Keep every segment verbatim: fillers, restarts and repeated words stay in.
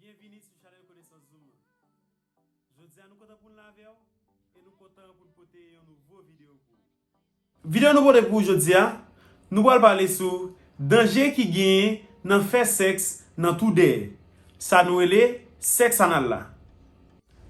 Byenvini sou chanèl Konesans Zoom. Jodi a nou kontan pou n la avè w e nou kontan pou n pote yon nouvo videyo pou ou. Videyo nou pote pou ou jodi a, nou pral pale sou danje ki genyen nan fè sèks nan twou dèyè. Sa nou rele sèks anal la.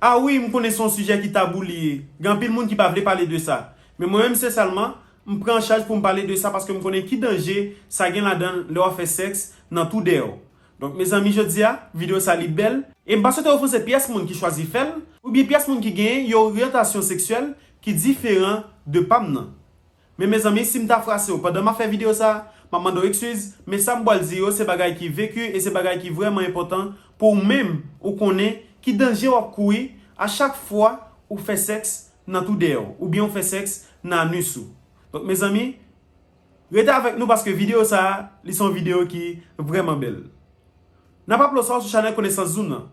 A wi, m konnen se yon sijè ki tabou li ye. Gen anpil moun ki pa vle pale de sa. Men mwen menm, sensèman, m pran an chaj pou m pale de sa paske m konnen ki danje sa gen ladan l lè w ap fè sèks nan twou dèyè w. Donk, mezanmi, jodi a, videyo sa li bèl. E m pa swete ofanse pyès moun ki chwazi fè l, oubyen pyès moun ki gen yon oryantasyon seksyèl ki diferan de pa m nan. Men mezanmi, si m ta frase w pandan m ap fè videyo sa, m ap mande w ekskiz, men sa m pral di yo se bagay ki veki e se bagay ki vrèman enpòtan pou ou menm ou konnen ki danje w ap kouri a chak fwa ou fè sèks nan twou dèyè w oubyen ou fè sèks nan anis ou. Donk, mezanmi, rete avèk nou paske videyo sa a, li se yon videyo ki vrèman bèl. N ap raple w sa w sou chanèl Konesans Zoom nan.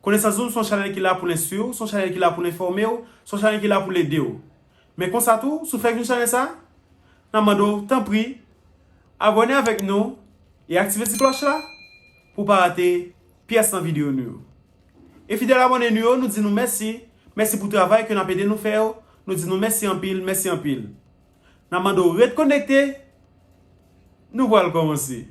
Konesans Zoom se yon chanèl ki la pou l enstwi w, se yon chanèl ki la pou l enfòme w, se yon chanèl ki la pou l ede w. Men konsa tou, si w fèk jwenn chanèl sa, n ap mande w, tanpri, abòne avèk nou e aktive ti klòch la pou w pa rate pyès nan videyo nou yo. E fidèl abòne nou yo, nou di nou mèsi. Mèsi pou travay ke n ap ede nou fè yo. Nou di nou mèsi anpil, mèsi anpil. N ap mande w ret konekte. Nou pral kòmanse.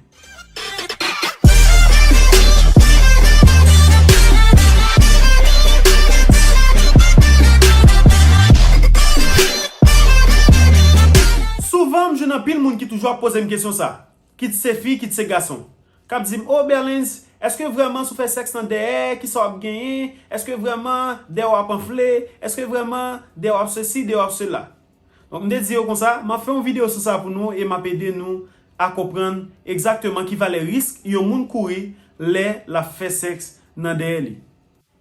Souvan, m jwenn anpil moun ki toujou ap poze m kesyon sa. Kit se fi, kit se gason. K ap di m, "O Berlens, èske vrèman si w fè sèks nan dèyè, kisa w ap genyen? Èske vrèman dèyè w ap anfle? Èske vrèman dèyè w ap sesi, dèyè w ap sela?" Donk, m te di yo konsa, m ap fè yon videyo sou sa pou nou e m ap ede nou a konprann egzakteman ki valè risk yon moun kouri lè l ap fè sèks nan dèyè li.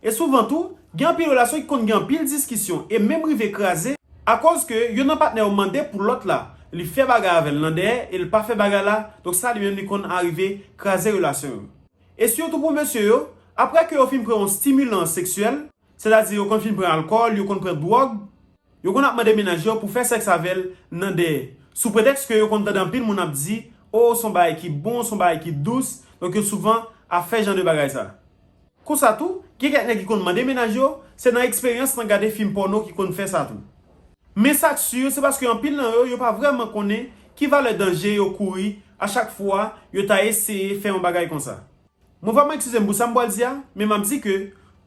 E souvan tou, gen anpil relasyon ki konn gen anpil diskisyon e menm rive kraze akoz ke youn nan patnè yo mande pou lòt la li fè bagay avè l nan dèyè e l pa fè bagay la, donk sa li menm li konn arive kraze relasyon yo. E sitou pou mesye yo, apre ke yo fin pran yon stimilan seksyèl, sètadi yo konn fin pran alkòl, yo konn pran dwòg, yo konn ap mande mennaj yo pou fè sèks avè l nan dèyè, sou pretèks ke yo konn tande anpil moun ap di, "O, se yon bagay ki bon, se yon bagay ki dous," donk yo souvan ap fè jan de bagay sa. Konsa tou, gen kèk nèg ki konn mande mennaj yo, se nan eksperyans nan gade fim pòno ki konn fè sa tou. Men sa k si, se paske anpil nan yo, yo pa vrèman konnen ki valè danje yo kouri a chak fwa yo ta eseye fè yon bagay konsa. Mwen vrèman eskize m pou sa m pral di a, men m ap di ke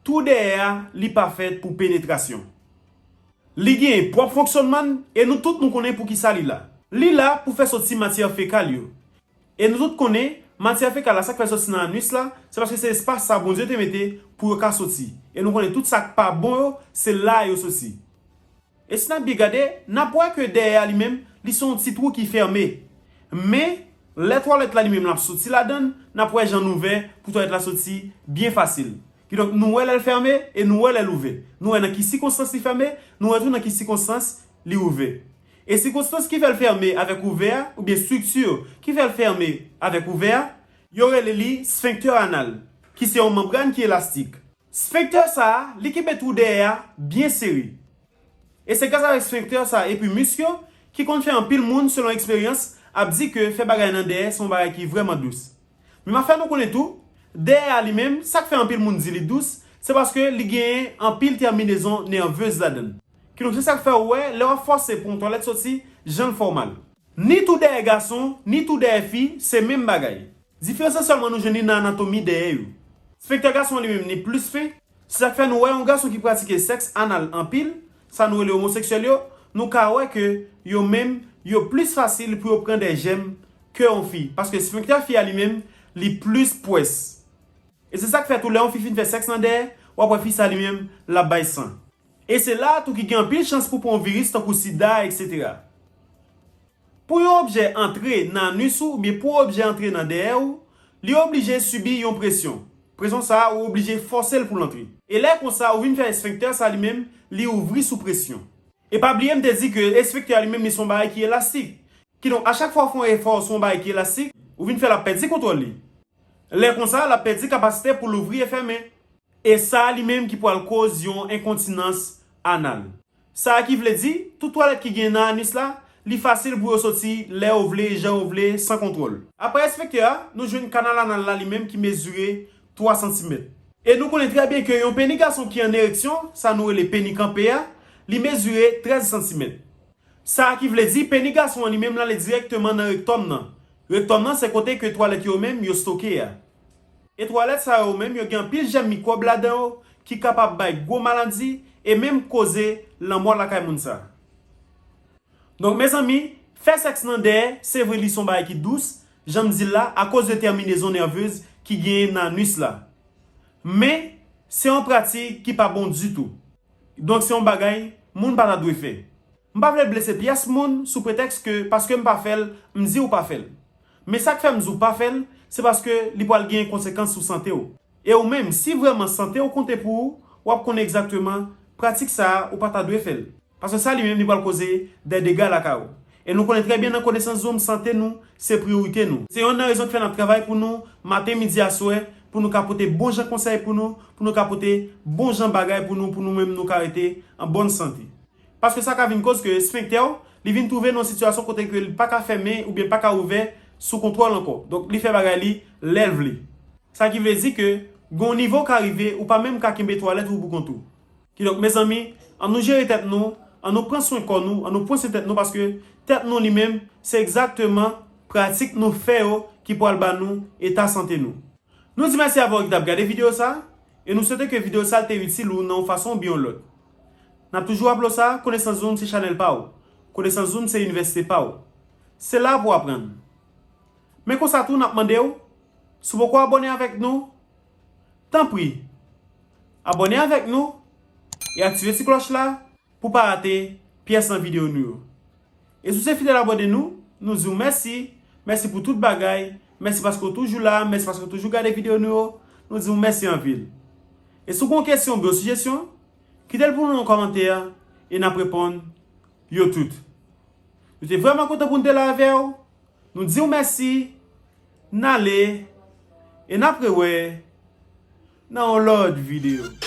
twou dèyè a, li pa fèt pou penetrasyon. Li gen pwòp fonksyònman l e nou tout nou konnen poukisa li la. Li la pou fè soti matyè fekal yo. E nou tout konnen, matyè fekal la, sa k fè l soti nan anis la, se paske se espas sa Bondye te mete pou yo ka soti. E nou konnen tout sa k pa bon yo, se la yo soti. E si n ap byen gade, n ap wè ke dèyè a li menm, li se yon ti twou ki fèmen. Men, lè twalèt la li menm l ap soti ladan l, n ap wè jan n ouvè pou twalèt la soti byen fasil. Kidonk, nou wè lè l fèmen e nou wè lè l ouvè. Nou wè nan ki sikonstans li fèmen, nou wè tou nan ki sikonstans li ouvè. E sikonstans ki fè l fèmen avèk ouvè a, oubyen estrikti ki fè l fèmen avèk ouvè a, yo rele li sfenktè anal, ki se yon manbràn ki elastik. Sfenktè sa a, li kenbe twou dèyè a byen sere. E se gras avèk sfenktè sa a epi misk yo ki konn fè anpil moun, selon eksperyans, ap di ke fè bagay nan dèyè se yon bagay ki vrèman dous. Men m ap fè nou konnen tou, dèyè a li menm, sa k fè anpil moun di li dous, se paske li genyen anpil tèminezon nèvez ladan l. Kidonk, se sa k fè ou wè, lè w ap fòse pou yon twalèt soti, jan l fè w mal. Ni twou dèyè gason, ni twou dèyè fi, se menm bagay. Diferans lan sèlman nou jwenn li nan anatomi dèyè yo. Sfenktè gason an li menm, li plis fen. Se sa k fè nou wè yon gason ki pratike sèks anal anpil, sa nou rele omoseksyèl yo, nou ka wè ke yo menm, yo plis fasil pou yo pran dè jèm ke yon fi, paske sfenktè fi a li menm, li plis pwès. E se sa k fè tou lè yon fi fin fè sèks nan dèyè, w ap wè fi sa li menm, l ap bay san. E se la a tou ki gen anpil chans pou pran yon viris tankou sida, etsetera. Pou yon objè antre nan anis ou oubyen pou yon objè antre nan dèyè ou, li oblije sibi yon presyon. Presyon sa a, ou oblije fòse l pou l antre. E lè konsa, ou vin fè esfenktè sa li menm, li ouvri sou presyon. E pa bliye m te di ke esfenktè a li menm, li se yon bagay ki elastik. Kidonk, a chak fwa w fè yon efò sou yon bagay ki elastik, ou vin fè l ap pèdi kontwòl li. Lè konsa, l ap pèdi kapasite pou l ouvri e fèmen. E sa a li menm ki pral koz yon enkontinans anal. Sa a ki vle di, tout twalèt ki gen nan anis la, li fasil pou yo soti lè yo vle, jan yo vle, san kontwòl. Apre esfenktè a, nou jwenn kanal anal la li menm ki mezire twa santimèt. E nou konnen trè byen ke yon peni gason ki an ereksyon, sa nou rele peni kanpe a, li mezire trèz santimèt. Sa ki vle di peni gason an li menm l ale dirèkteman nan rektòm nan. Rektòm nan se kote ke twalèt yo menm yo stoke a. E twalèt sa yo menm yo gen anpil jèm mikwòb ladan yo ki kapab bay gwo maladi e menm koze lanmò lakay moun sa. Donk mezanmi, fè sèks nan dèyè, se vre li se yon bagay ki dous, jan m di l la, akoz de tèminezon nèvez ki genyen nan anis la. Men, se yon pratik ki pa bon ditou. Donk se yon bagay moun pa ta dwe fè. M pa vle blese pyès moun sou pretèks ke paske m pa fè l, m di ou pa fè l. Men sa k fè m di w pa fè l, se paske li pral genyen konsekans sou sante w. E ou menm, si vrèman sante w konte pou ou, w ap konnen egzakteman pratik sa a ou pa ta dwe fè l. Paske sa li menm li pral koze de dega lakay ou. E nou konnen trè byen nan Konesans Zoom, sante nou se priyorite nou. Se yonn nan rezon ki fè n ap travay pou nou maten, midi, aswè, pou nou ka pote bon jan konsèy pou nou, pou nou ka pote bon jan bagay pou nou, pou nou menm nou ka rete an bòn sante. Paske sa ka vin koz ke sfenktè w, li vin twouve nan yon sitiyasyon kote ke li pa ka fèmen oubyen pa ka ouvè sou kontwòl ankò. Donk li fè bagay li lè l vle. Sa ki vle di ke gen yon nivo w ka rive ou pa menm ka kenbe twalèt ou pou kont ou. Kidonk mezanmi, ann nou jere tèt nou, ann nou pran swen kò nou, ann nou pran swen tèt nou paske tèt nou li menm se egzakteman pratik nou fè yo ki pral ba nou eta sante nou. Nou di mèsi avè w ki t ap gade videyo sa, e nou swete ke videyo sa te itil ou nan yon fason oubyen yon lòt. N ap toujou raple w sa, Konesans Zoom se chanèl pa w. Konesans Zoom se inivèsite pa w. Se la pou w aprann. Men konsa tou n ap mande w, si w poko abòne avèk nou, tanpri, abòne avèk nou e aktive ti klòch la pou pa rate pyès nan videyo nou yo. E si w se fidèl abòne nou, nou di w mèsi, mèsi pou tout bagay, mèsi paske w toujou la, mèsi paske w toujou gade videyo nou yo, nou di w mèsi anpil. E si w gen yon kesyon oubyen yon sijesyon, kite l pou nou nan kòmantè e n ap reponn yo tout. Nou te vrèman kontan pou n te la avè w, nou di w mèsi, n ale, e n ap rewè nan yon lòt videyo.